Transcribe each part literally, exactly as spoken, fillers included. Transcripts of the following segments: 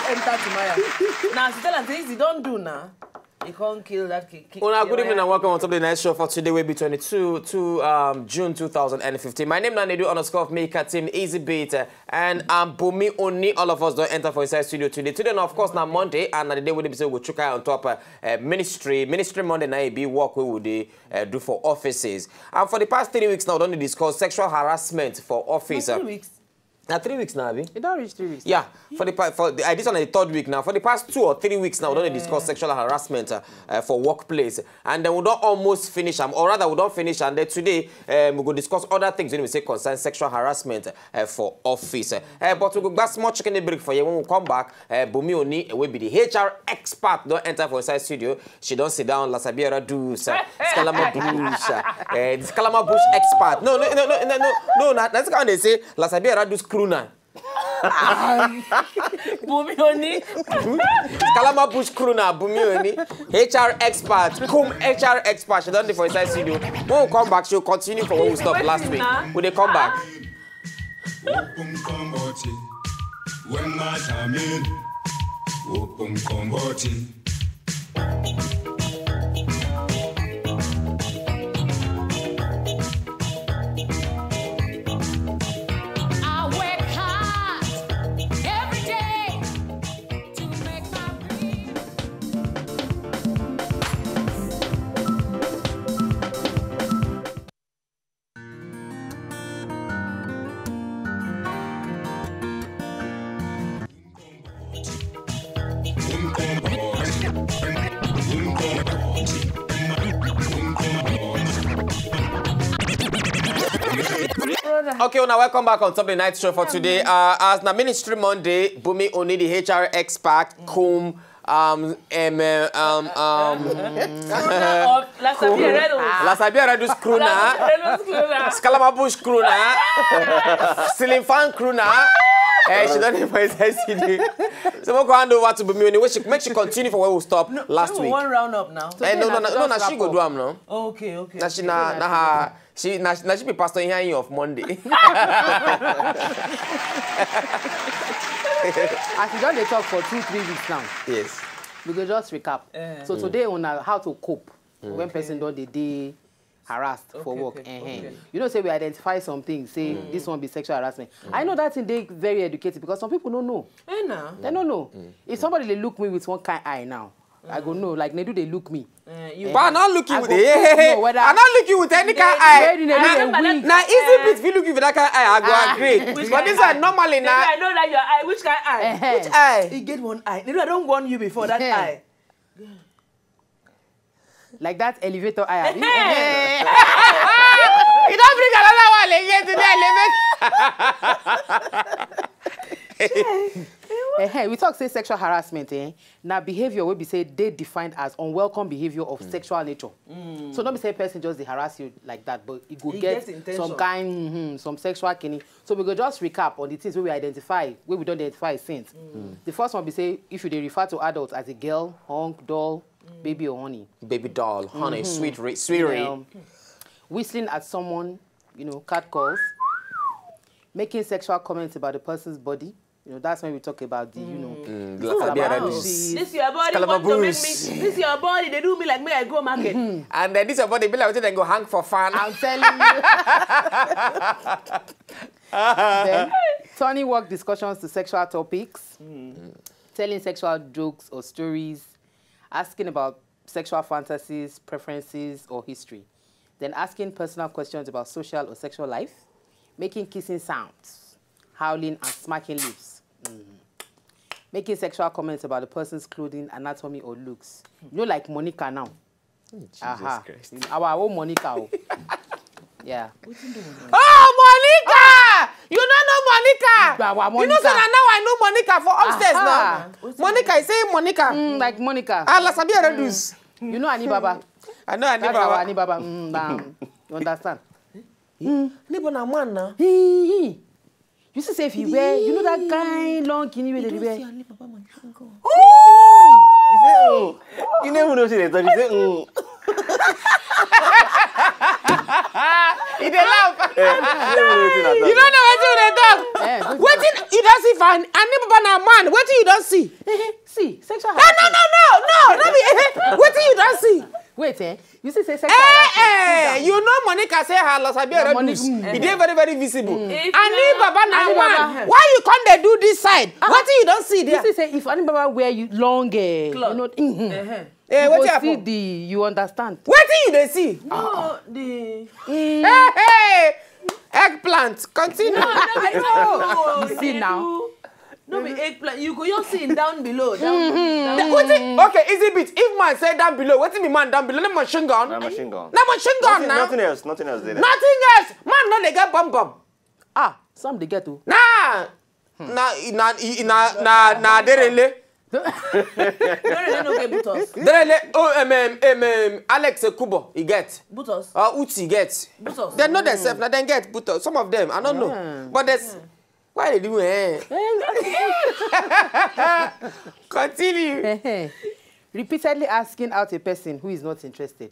Enter Timaya. Now, she tell am say, "Easy, don't do now." He can't kill that kid. Una good evening and welcome on top of the night show for today, will be twenty-two to um, June two thousand fifteen. My name is Nanedu underscore Maker Team Easy Beat, uh, and um, Bumi Oni. All of us don't enter for inside studio today. Today, now, of course, now Monday, and na the day we be say we check out on top uh, uh, ministry. Ministry Monday, now it be work we would uh, do for offices. And for the past three weeks now, we don't discuss sexual harassment for office. Three uh, weeks. Now three weeks now, abi? It don't reach three weeks. Yeah, for the pa- for the, uh, this one is the third week now. For the past two or three weeks now, we don't discuss sexual harassment uh, uh, for workplace, and then we don't almost finish them, or rather, we don't finish, and then today um, we go discuss other things when we say concern sexual harassment uh, for office. Uh, but we go back small chicken break for you. When we come back, uh, Bumi Oni, will be the H R expert, don't enter for inside studio. She don't sit down. Lasabiera do uh, Skalama Bush, uh, uh, Skalama Bush expert. No, no, no, no, no, no, no. That's how they say Lasabiera do screw now. Bumi Oni. Kalama Bush crew na Bumi Oni. H R expert. Come H R expert. She don't do for inside studio. When we come back, she'll continue for what we stopped last week. We dey come back. Open Komboti. When my time in. Open Komboti. Okay, now welcome back on top of the night show for today. Uh, as na Ministry Monday, Bumi Oni, the H R expert, come um, um, uh, um, um, Lasabia Redus. Lasabia Redus Kruna. Skalamabush Kruna. Ceiling fan Kruna. Eh, she don't even say C D. So we'll go hand over to Bumi Oni. She make she continue for where we stop last week. One round up now. Eh, no, no, no, no, she go do am now. Okay, okay. Now she na na her. She na, na she be pastor in here of Monday. As we don dey talk for two three weeks now. Yes. We go just recap. Eh. So today on how to cope when person don dey dey harassed for work. Okay. You know say we identify some things, say this one be sexual harassment. I know that thing dey very educated because some people no know. Eh, na. They no know. If somebody dey look me with one kind eye now, I go know, like, Nedu dey look me. Eh, you But I not look you I with go the, no, whether I not look you with any kind eye. Where the Nedu dey wink. Now easy bit if you look you with that kind eye, I go agree. But this one normally now. I know that your eye. Which kind eye? Which eye? He get one eye. Nedu, I don't warn you before that eye. Like that elevator eye. You don't bring another one again today, elevator. Eh, we talk say sexual harassment, eh? Now behavior will be say they defined as unwelcome behavior of sexual nature. So don't be say person just dey harass you like that, but it go get some kind, mm-hmm, some sexual kinny. So we go just recap on the things wey we identify, wey we don identify since. The first one be say if you dey refer to adults as a girl, hunk, doll, baby or honey. Baby doll, honey, sweet, re- sweetie. Whistling at someone, you know, cat calls. Making sexual comments about the person's body. You know, that's when we talk about the, you know, this your body, want to make me, this your body, they do me like me, I go market. And then this your body be like wetin dem go hang for fan. I'm telling you. Then turning work discussions to sexual topics, telling sexual jokes or stories, asking about sexual fantasies, preferences, or history, then asking personal questions about social or sexual life, making kissing sounds, howling and smacking lips, making sexual comments about the person's clothing, anatomy, or looks. You know, like Monica now. Jesus Christ. Our own Monica. Oh. Yeah. Oh, Monica! You don't know Monica. You know, so now I know Monica for upstairs now. Monica, is saying Monica. Mm, like Monica. Ah, Lasabi Redus. You know Anibaba. I know Anibaba. That's our Anibaba. Mm, bam. You understand? Neighbor na man na. You see, say if he wear, you know that kind long kini wey dey wear. He say, oh. You never know say they talk. He say, oh. You dey laugh. Wetin I You talk? don't know wetin you dey talk. Eh, Wetin you don see for an Anibaba na man? Wetin you don see? See, sexual No, no, harassment. no, no, no, no be. Wetin you don see? Wait, eh? You see, say sexual Eh, harassment. eh, you know Monica say her loss abi Na red Money- boots. mm. E dey very very visible. If Anibaba na Anibaba. man. Why you come dey do this side? Wetin you don see You there? see, say if Anibaba wear you long, eh, you Cloth. know, mm-hmm. Uh-huh. Eh, you wetin go see happen? the, you understand. Wetin you dey see? No, the Hey, hey, eggplant. Continue. no, You see now? No be eggplant. You go just see him down below. Down, down. Wetin? Okay, easy bit. If man say down below, wetin be man down below? Na machine gun. Na machine gun. Na machine gun Nothing, na. nothing else. Nothing else dey there. Nothing else. Man no dey get bum bum. Ah, some dey get o. Nah. Na na na na na derele. No, no, no, no, get Butos. Derele. Oh, um, um, um, um, Alex Ekubo, he get. Butos. Uh, Uti get. Butos. They know themselves. Now they get Butos. Some of them, I don't know. Yeah. But there's why they do eh? Continue. Repeatedly asking out a person who is not interested.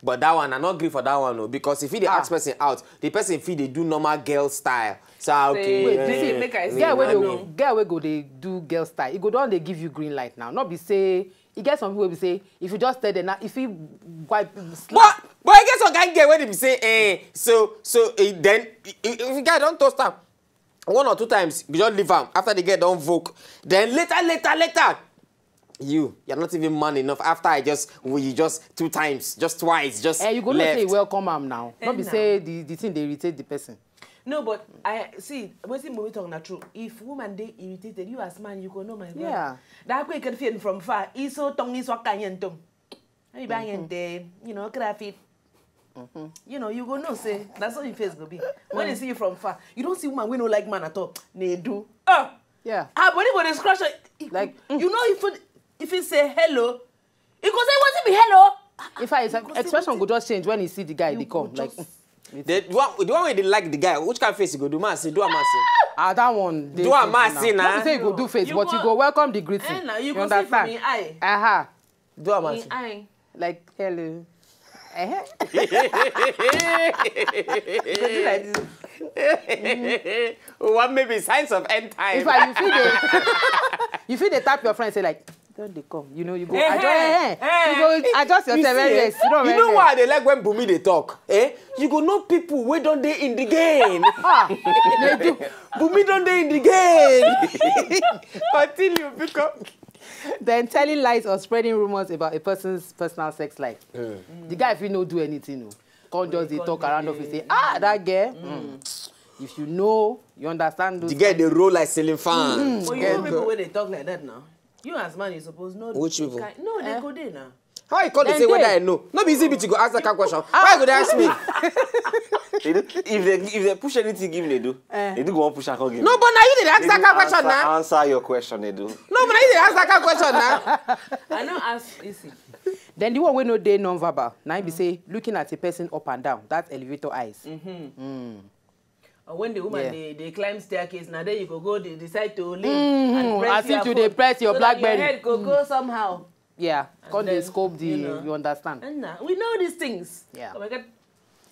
But that one, I not agree for that one, no, because if he dey Ah. ask person out, the person fit dey do normal girl style. So ah, okay, Wait, eh, this is make I Girl wey I dey know. girl wey go dey do girl style, e go don dey give you green light now. Not be say e get some people wey be say if you just tell them now, if he wipe slap. But but I get some kind girl wey dey be say eh so so eh, then if if the guy don toast am one or two times you just leave am after the girl don voke then later later later you you're not even man enough after I just well, you just two times just twice just Eh, you go know left. Say you welcome am now. Not be Eh, say the the thing dey irritate the person. No, but I see. Wetin Mumi talk na true. If woman dey irritated, you as man, you go know my girl. Yeah. That way you can feel from far. Iso tong iso kanyentum. Hey, bang and then you know craft it. You know, you go know say that's how your face go be. When they see you from far, you don't see woman we no like man at all. They do. Oh, Yeah. her body go dey scratch her. Like, You know if you if you say hello, you go say wetin be hello. In fact, his You go say expression wetin- go just change when he see the guy You dey go come. Like, just- The, the one the one wey dey like the guy which kind face you go do man say do am man say. Ah, that one. Dey Do am face as now. see na. Not be say you go do face, You but you go- go welcome the greeting. Eh, na, you You go see for understand? me eye. Aha. Do am as Me see. Eye. Like hello. Eh? You go do like this. One maybe signs of end time. In fact, you feel the you feel the tap your friend say like, don't they come? You know you go Eh, adjust, eh, eh. You go adjust You yourself see, very eh, well. Sit down you very know well. Why I dey like when Bumi dey talk? Eh? You go know people wey don dey in the game. Ah, they do. Bumi don dey in the game. Continue because. Then telling lies or spreading rumors about a person's personal sex life. The guy fit no do anything o. Come just dey Come talk dey around office say ah that girl. Mm. If you know, you understand those. The girl dey roll like ceiling fan. But you know people wey dey talk like that now. You as man, you suppose know. Which the people? Kind, no, they go there now. How you call dey Then say whether dey- I know? No be easy be to go ask that kind of question. Why you go dey ask me? They do- if they if they push anything give me they do. Eh. They do go on push and come give No, me. but now you dey ask that kind of question answer, now. Answer your question they do. No, but now you dey ask that kind of question now. I no ask easy. Then the one wey no dey non-verbal, na im be say looking at a person up and down, that elevator eyes. Or when the woman Yeah. dey dey climb staircase, now there you go go dey decide to leave Mm-hmm. and press As if your you dey phone press your so that BlackBerry. Your head go go somehow. Yeah, come dey then, scope the, you you, know. Understand? And now we know these things. Yeah. Oh my God.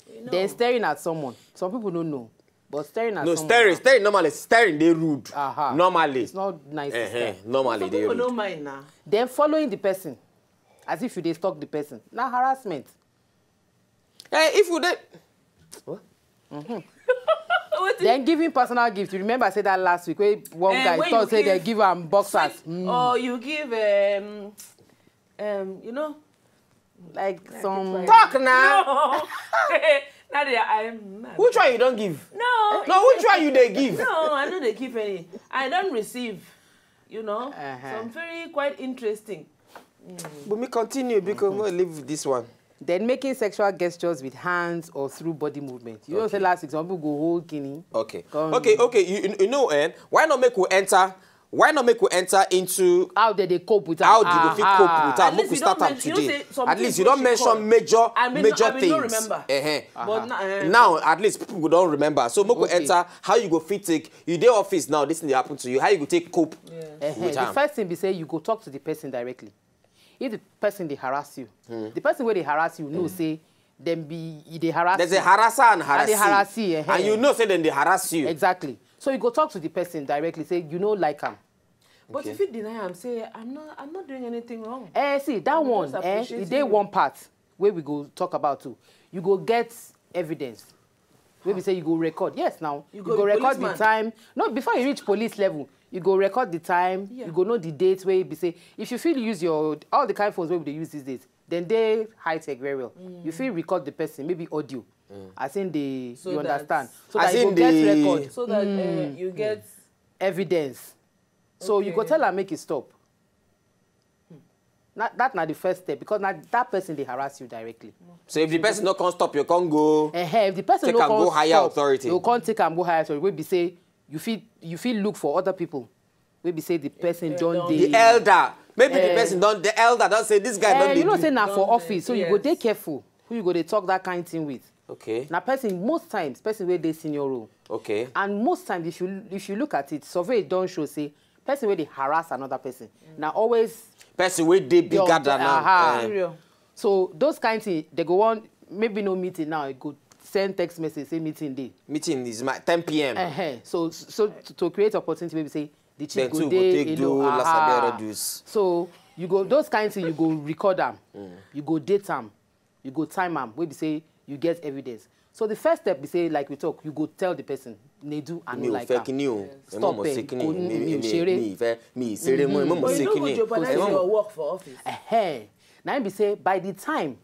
You know. Then staring at someone. Some people don't know, but staring at No, someone. staring, staring normally, staring dey rude. Aha. Normally. It's not nice. To Eh-heh, stare. normally Some dey people rude. No mind now. Then following the person, as if you dey stalk the person, na harassment. Eh, if you dey. What? Then giving personal gift. You remember I said that last week. Wey one Eh, guy when talk you say they give give am boxers. Sweet, or you give um um you know Like some. Talk now. Now they are um, Which one you don't give? No. No, which one you dey give? No, I know they give any. I don't receive. You know, Uh-huh. some very quite interesting. But me continue because we leave this one. Then making sexual gestures with hands or through body movement. You know, say last week some people go hold kidney. Okay. Come. Okay, okay. You, you- you know, eh? Why not make we enter? Why not make we enter into How did they cope with how am? do you fit cope with At am? least Make we you start don't am men- you today. say some At least you things don't wey she mention call. major I mean, major I mean, things. No remember. Eh-heh. But na- eh, Now at least people go don remember. So make we Okay. Enter how you go fit take. You dey office now. This thing dey happen to you. How you go take cope Eh, with the am? First thing be say you go talk to the person directly. If the person dey harass you, the person wey dey harass you know say Dem be, e dey harass There's a you. harasser and And they harassee. harass you, eh, And you eh. know say dem dey harass you. Exactly. So you go talk to the person directly, say you no like am. But Okay. If you deny am, say, "I'm not, I'm not doing anything wrong." Eh, see, that We one, just eh, appreciate e dey you. One part wey we go talk about too. You go get evidence. Wey be say you go record. Yes, now. You You go go be record the policeman. Time. No, before you reach police level, you go record the time. Yeah. You go know the date wey be say, if you fit use your, all the kind phones wey we dey use these days, then dey high tech very well. You fit record the person, maybe audio. As in the, So you that understand. So As that you in go get the record. So that uh, you get Evidence. So you go Okay. Tell am make e stop. Na, that na the first step, because na that person dey harass you directly. So if the person no come stop, you can't go. Eh, if the person Take no am come go higher stop, authority. You can't take am go higher authority. Wey be say you fit, you fit look for other people. Wey be say the person Eh, don don- dey. The elder, maybe the Eh. person don, the elder don say this guy Eh, don dey you know do. say na for Don office, so dey- you go dey yes. Careful who you go dey talk that kind thing with. Okay. Na person, most times person wey dey senior role. Okay. And most times, if you, if you look at it, survey don show say person wey dey harass another person na always Person wey dey bigger Young, than am. aha. Eh. Serial. So those kind thing, they go want, maybe no meeting now, e go send text message say meeting dey. Meeting is my ten p.m. Uh-huh. So, so to, to create opportunity, maybe say the chief Then go two go dey, take you do know, last aha. Abia reduce. So you go, those kind thing, you go record am, you go date am, you go time am. Wey be say you get evidence. So the first step be say, like we talk, you go tell the person, "Nedu, I Mi no ò like fẹ́ am. Kíní o. Ẹ Stop mọ̀ it. Ṣe kíní. Kò Mi ní, mi ò mi- ṣeré." Mi ì fẹ́, mi ì ṣeré mọ́. Ẹ mọ̀ But Ṣe you no go kíní. jeopardize Ẹ mọ̀- your work for office. Ehen. Na im be say by the time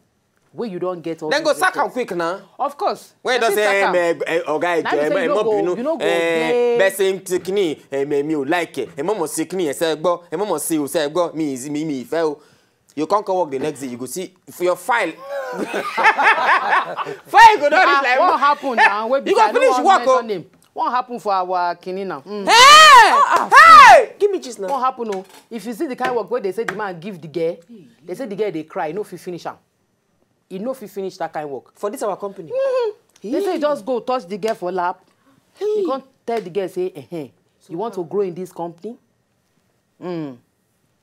wey you don get all Then go these sack am reports, quick now. Of course. When you Dem don fit say, sack "Em, am. eh, eh, oga, Na im be say eh, you mo no go, bínú, you no go eh, dey person Ṣe kíní, eh, mi mi ò like ẹ. Ẹ mọ̀ Ṣe kíní, ẹ ṣe gbọ́. Ẹ mọ̀ Ṣe o, ṣe gbọ́. Mi ì, mi mi ì fẹ́ o." You can't come work the next day. You go see for your file. File go don reach Ah, like what happen now? Wey be You say go I no finish wan work o. Mention name. What happen for our Kini now? Mm. Hey! Hey! Give me gist now. What happen o? If you see the kind work wey they say the man give the girl, they say the girl dey cry, e no fit finish am. E no fit finish that kind work. For this our company. They say just go touch the girl for lap. You can't tell the girl say, "Eh, eh, you want to grow in this company?"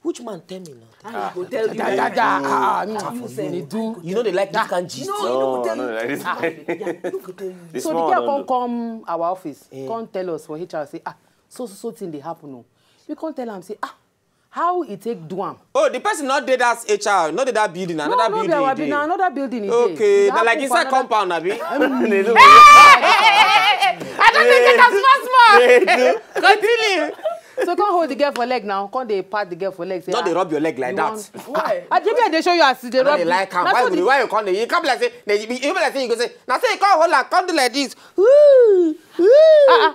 Which man tell me now? I go tell you. Da, da, da, ah, ah, You say you do. You know they like this kind gist. No, No, no, no, no, like this. Yeah, you go tell you. This So the one, girl no, come no. Come our office, come tell us for H R, say, "Ah, so so so thing dey happen o." We come tell am say, "Ah, how e take do am?" Oh, the person not did that H R, not did that building, No, another no be building. Our e dey. Building, another building. E Okay, dey. na like Happen for inside another- compound, abi. Mm. I don't think it's a small small. Continue. So come hold the girl for leg now. Come dey pat the girl for leg. Say, Not dey "Ah, rub your leg like you that. want-" Why? Ah, J B, I dey show you as e dey I no rub. dey like am. Na Why so you dey, the- why you come dey? You come like say, you be like say you go say, "Na say you come hold am, come do like this." Woo, woo. Ah, ah.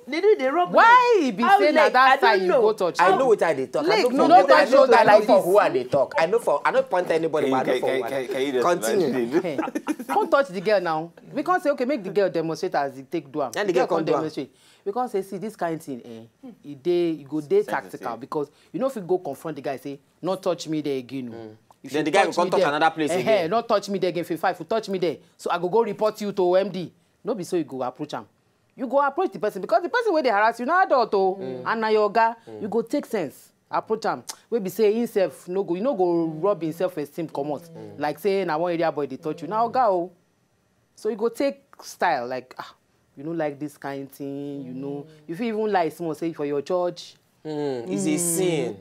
They do the rub. Why e be How say na leg? that I don't side you know. Go touch? I How? Know what I dey talk. Leg, I know no, from no where touch I shoulder know like for this. Who I dey talk. I know for, I know point anybody, Can, but I know can, for can, what. Can, can you just Continue. Imagine? Hey, come touch the girl now. We come say, "Okay, make the girl demonstrate as e take do am." And the girl come do am. Demonstrate. We come say, "See, this kind thing, eh, e dey, e go dey tactical, because you no fit go confront the guy say, 'No touch me there again o.'" If Then you the guy go touch come me touch there, another place eh, again. Eh, "No touch me there again." If you fight, if you touch me there, so I go go report you to M D. No be so you go approach am. You go approach the person, because the person wey dey harass you na adult o, and na your oga. You go take sense, approach am. Wey be say himself no go, you no go rub himself esteem comot. Like say na one area boy dey touch you, na oga o. So you go take style like, "Ah, you no like this kind thing, you know." You fit even lie small, say for your church. Mm, it's a sin.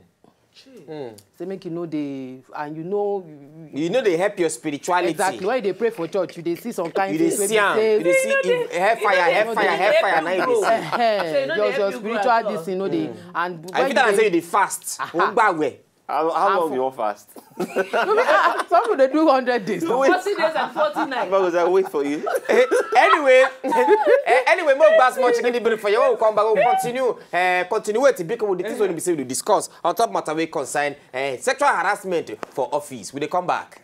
Say make you know the, and you know you, You know they help your spirituality. Exactly. When you dey pray for church, you dey see some kind You dey things wey see be am. say, You dey see if, if fire, if fire, if fire, now you dey see. Eh, So you eh, no your, dey help your you grow spiritual at all. This thing no dey. And I when feel that you say you dey dey fast. Aha. Ó ń gbàwẹ̀. How, how long you want fast? Ah, some people dey do hundred days. Forty days and forty nights. Because I wait for you. Eh, anyway, eh, anyway, more gbas more chicken break for you. When we come back, we'll continue. Uh, continue with the big with the things we be say we discuss on top matter we concern uh, sexual harassment for office. We dey come back.